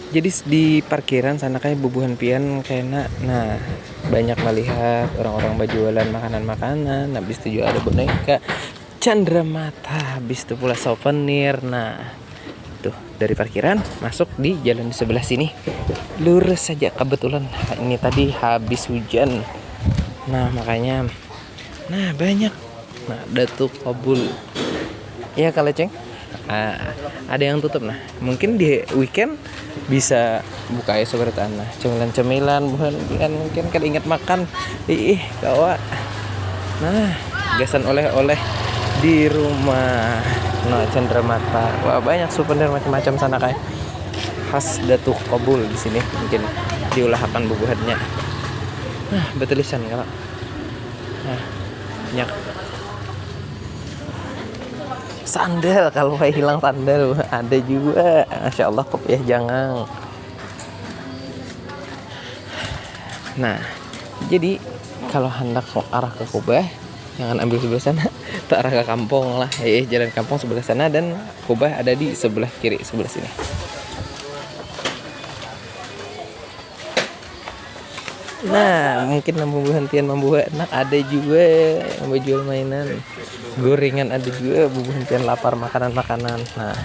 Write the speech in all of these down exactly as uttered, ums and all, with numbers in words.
Jadi di parkiran sana kayak bubuhan pian kena, nah, banyak melihat orang-orang berjualan makanan-makanan. Habis itu juga ada boneka Chandramata, habis itu pula souvenir. Nah, tuh dari parkiran masuk di jalan di sebelah sini. Lurus saja, kebetulan ini tadi habis hujan. Nah, makanya, nah, banyak. Nah, Datuk Kabul. Ya, kalau Ceng, ah, ada yang tutup. Nah, mungkin di weekend bisa buka ya sebenarnya. Nah, cemilan-cemilan, buhan kan mungkin kada ingat makan. Ih, kawa. Nah, gasan oleh-oleh di rumah. Nah, Chandramata. Wah, banyak souvenir macam-macam sana kayak khas Datuk Kabul di sini, mungkin diulahakan bubuhannya. Nah, betulisan kalau. Nah, banyak. Sandal, kalau kayak hilang sandal ada juga. Masya Allah, kopiah jangang. Nah, jadi kalau hendak arah ke Kubah, jangan ambil sebelah sana. Itu arah ke kampung lah. Eh, jalan kampung sebelah sana dan Kubah ada di sebelah kiri, sebelah sini. Nah, mungkin nambung buhantian membuat anak ada juga yang menjual mainan. Gorengan ada juga, bubuhantian lapar makanan-makanan. Nah,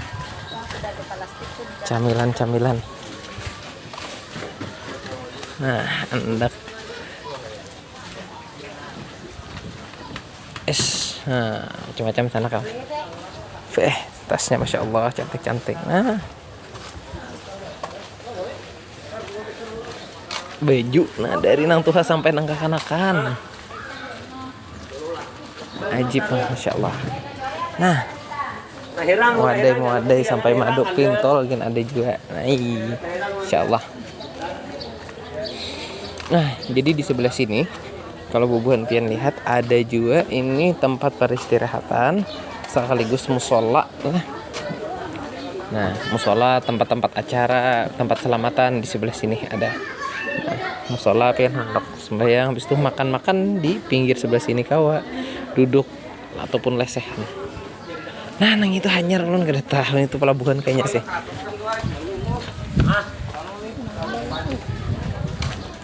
camilan-camilan. Nah, andak es. Nah, macam-macam sana kau. Eh, tasnya Masya Allah, cantik-cantik. Nah. Baju, nah, dari nang tuha sampai nang kakanakan. Ajib lah, Masya Allah. Nah, wadai, wadai sampai maduk pintol gin ada juga. Nah, iya. Masya Allah. Nah, jadi di sebelah sini, kalau bubuhan pian lihat, ada juga ini tempat peristirahatan sekaligus musola lah. Nah, musola, tempat-tempat acara, tempat selamatan di sebelah sini ada. Nah, musola pian handak sembahyang, habis itu makan-makan di pinggir sebelah sini kawa, duduk ataupun lesehan. Nah, nang itu hanyar, ulun kada tahu itu pelabuhan kayaknya sih.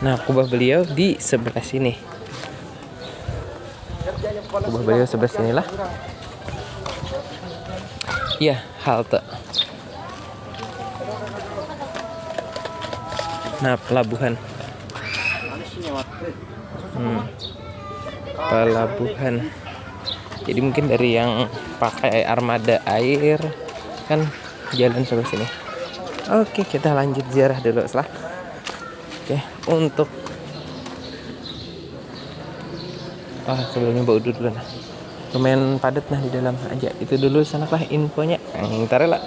Nah, kubah beliau di sebelah sini. Kubah beliau sebelah sinilah. Iya, halte. Nah, pelabuhan. Hmm. Pelabuhan. Jadi mungkin dari yang pakai armada air kan jalan sebelah sini. Oke, kita lanjut ziarah dulu setelah. Oke, untuk, ah, sebelumnya baudu dulu nah. Lumayan padat nah di dalam aja. Itu dulu, sanaklah infonya. Ntar lah.